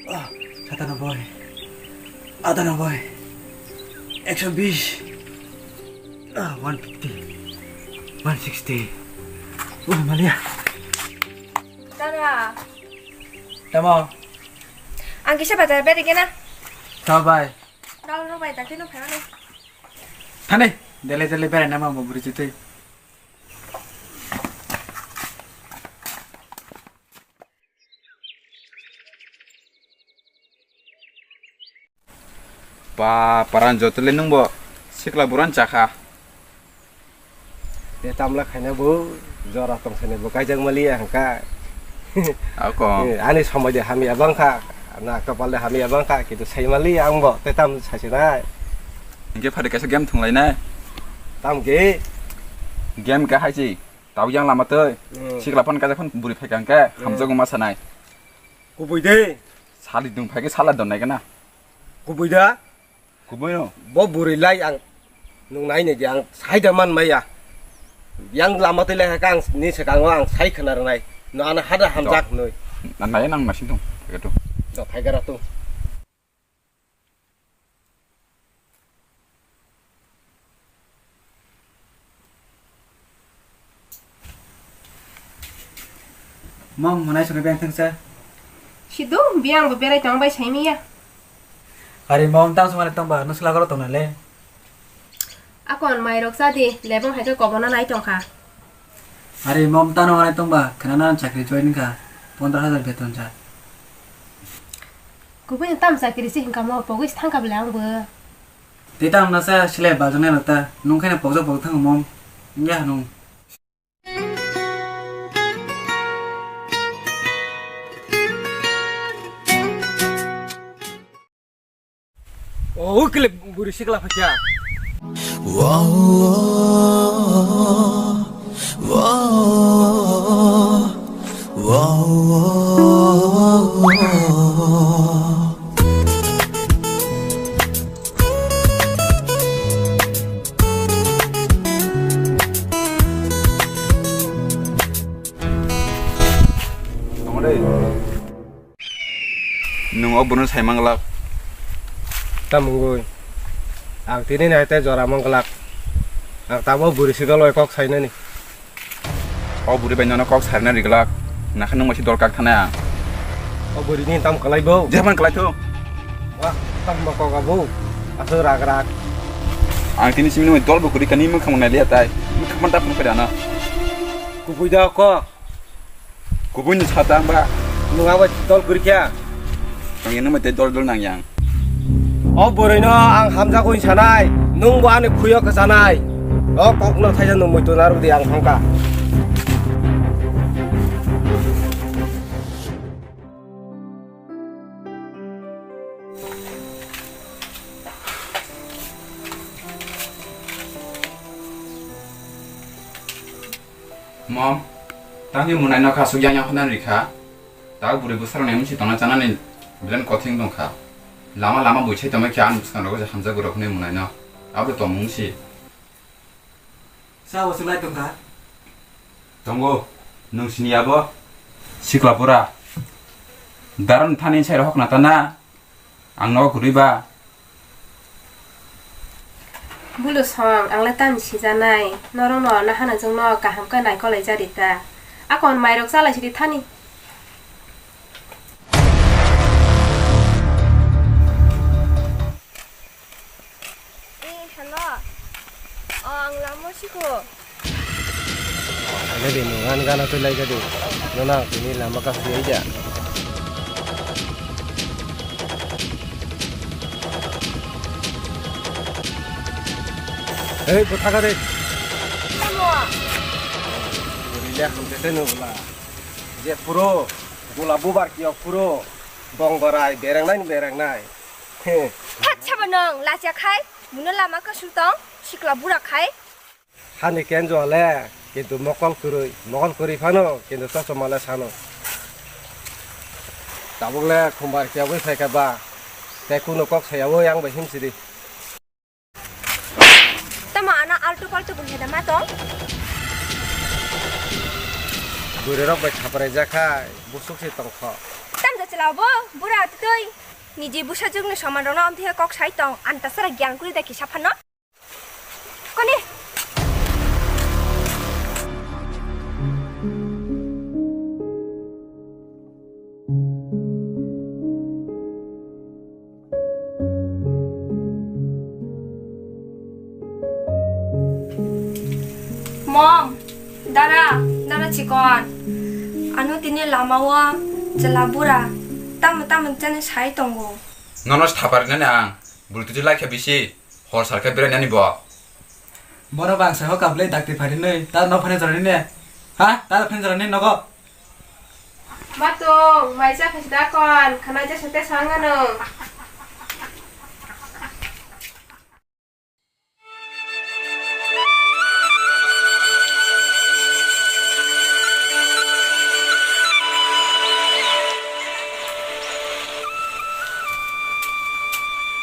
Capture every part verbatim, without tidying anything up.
Ah, satanoboi, atanoboi, ekso bis, ah, one fifty, one sixty. Wah, malia. Tara. Tamo. Ang kisa bazar beri kena. Tamo bai. Dal ro bai, dal tino phano. Thani, dele dele beri nama mo buri jitui. Ba, paran jotole nwngbo sikla buran chakha. Te tamla khaina bo jora tong sani bo kaijak mali ya hangka. Ako. Eh, ani somoi de hamya bangkha, na kapal de hamya bangkha, kintu sai mali ya angbo te tam sasinai. Hingke phari kaisa game thunglainai. Tam ke? Game ka haisi. Tau yang lama tei. Hmm. Sikla phone kaisa phone buri phai kang ke, hmm, hamjago ma sanai. Kubui de. Sali dung phai ke sala don nai kana. Kubui da. Kubui no. Bo buri lai ang nung nai ne di ang sai da man maya. Yang lama tei lai ka ang ni se kang ang sai khana nai. No ana hada hamjak noi. Na nai nang masin tung. Phai ka tu. Do phai ka ra tu. Mom, mwnai songwi beng thangsa. Sido, biyang bo berai tong bai saimiya. Ari mom, tang songmani tongba, nung sila goro tongnai le. Akon mairok chadi, lebong hai khe kobona nai tongkha. Ari mom tano wanai tongba, khwnana chakri join kha, pondro hajar beton ja. Kubui tam chakri si hinkha mo, pogwi thangkha bwle ang bo. Tei tamo nasa silai baljaknai rok ta, nung khe pokjak pokjak thango mom, wngya hanung. O, ukile buri sikla phakya. Wow, wow, wow, wow, wow. Tongmani. Nwng o bwrwino sai manglak. Tamungwi. Ang tini nai tei jora manglak. Ang tamo bwrwi sigalwi kok sainani. O bwrwi bai nono kok sarina riglak. Nakha nwng bai si dol kak thanai ang. O bwrwini tam kwlai bo. Jephang kwlai thu. Wah, tam bo kok abo. Aswk rak rak. Ang tini simi nwng dol bo kwrwi kani mwkhang nai liya tai. Mwkhang man ta phung phai dana. Kubui da kok. Kubui ni sata ba. Nwng abo dol kwrwi kha. Ang ino mate dol dol nang yang. O bwrwi no ang hamjak oi sanai, nwng bo ani khuyo kwchanai. O kok no thaisa nwng muitu narwk di ang thangka. Mom, tangwi mwnai no kasuk yang yang khonani rikha. Tao bwrwi bwsarok ni mungsi tongna chanani bilen kothing tongkha. Lama lama buisai tongma khe ani bwskango je hamjak rok ni mwnai no. Abo tongmung si. Sa bo swlai tongkha. Tongo, nwng sini abo? Sikla pura. Daran thani sai rok na tana. Ang no kwrwi ba. Bulu song, ang le tamni sijanai. Norok no nahana jwng no kaham khe naikolai jari ta. Akon mairok chalai sidi thani. Eh, hello. Oh, ang lamo siko. Laigadi, nwng ani gana twi laigadi. Nono ang tini lama kasui ya. Hei, bwtha kha de. Tamo? Bwrwi le hamjete no bwla. Je phuro, bwla bubar kiyok phuro, bong borai, berengnai ni berengnai. He. Thak sabo nwng, lachiya khai, muno lama kasui tong, sikla bura khai. Hani kenjo le, kintu mokol kwrwi, mokol kwrwi phano, kintu chosma le sano. Tabuk le khumbar kiyogwi phaikha ba, tei kunu kok sayawi ang bai himsidi. Tamo ano altu paltu bwlai da ma tong? Bwrwi rok bai thaprai jak khai, busuk se tong kho. Tamja Chwla bo bura twi niji bwsajwkni soman rokno amtwi kok sai tong, antasara giyan kwrwi da kisa phano. Koni? Mom, dara, dara chikon. Ano tini lama o chwla bura tamo tamo jani sai tongo. Nono thapar nani ang, bwrwi twi lai khe bisi, hor sal khe berai nani bo. Boro bangsa ho kablai dakti phari nai, ta no phani jorani ne. Ha, ta phani jorani nogo. Matung, mai cha khaisi da kon, khana cha sate sangano.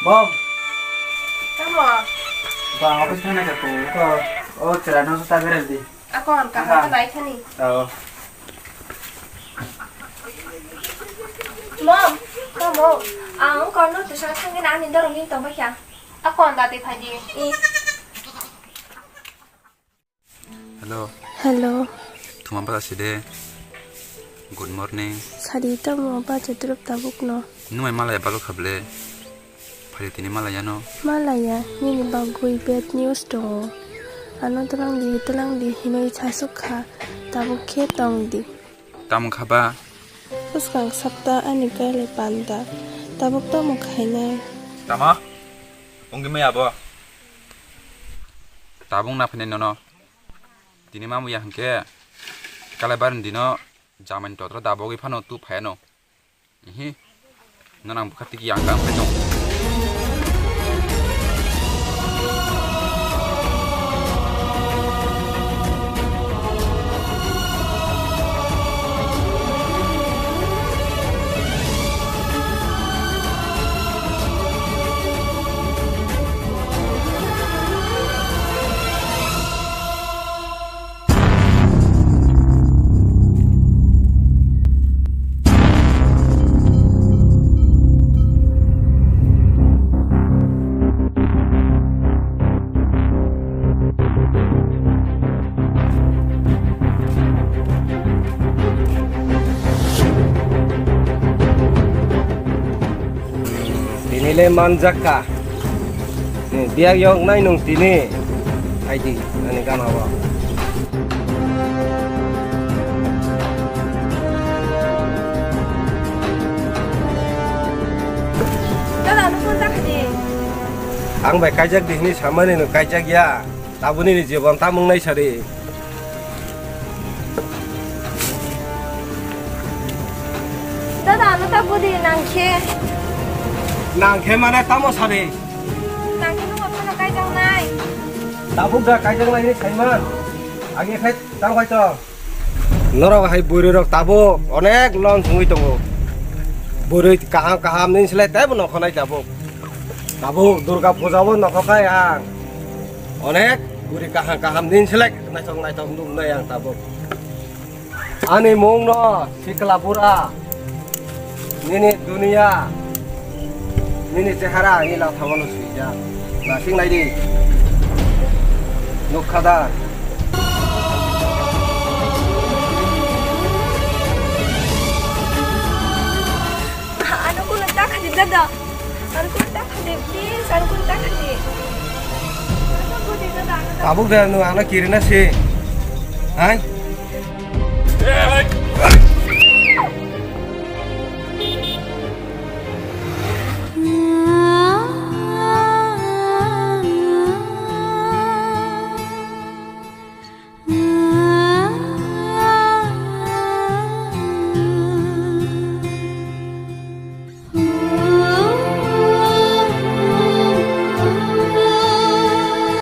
Bom. Tamo? Ba, office thangna khe tong, ko, o chwla no ta berai di. Akon, kaham ta nai thani. Oh. Mom, tamo? Ang kono tu sa thangin ani dorong ni tong bakya. Akon, dati phaji. I. Hello. Hello. Thuma bala side. Good morning. Sadi tamo ba chaturup tabuk no. Numai malaya balok hable. Phari tini malaya no. Malaya, nini bagwi bad news tongo. Ano twlang di, twlang di hinwi sasuk kha. Tabuk khe tong di. Tamo kha ba? Bwskang sapta ani kale panda. Tabuk tamo khainai. Tama? Ongwi maya bo? Tabuk na phainai nono. Tini mamu ya hwnkhe kale barni dino jamani totra dabogwi phano tu phaiano. Ihi. Nang bwkha tiki yang kang phai tong. Tini le manjak ka. Ni biyak yok nai nung tini. Hai di, ani gana o. Dada, ano phone ta khaidi. Ang bai kaijak di hini samani nung kaijak ya. Tabuni ni jibon tamung nai sari. Dada, ano ta budi nangkhe. Nangkhe mane tamo sari? Nangkhe nung phano kaijaknai. Tabuk da kaijaknai ni saiman. Agi khai tang khai tong. Norok hai bwrwi rok tabuk onek lon sungwi tongo. Bwrwi kaham kaham ni slai teibo nokhonai tabuk. Tabuk Durga puja bo nokhokai ang. Onek bwrwi kaham kaham ni slai naithok naithok nuknai ang tabuk. Ani mung no sikla bura. Nini dunia, nini chehara ani lathao no swijak. Nasing nai di. Nukha da? Ano kuno ta khaidi dada. Ano kuno ta khaidi, please, ano kuno ta khaidi. Ano kuno ta khaidi dada, ano ta. Tabuk da, nwng ano kirina si. Hai?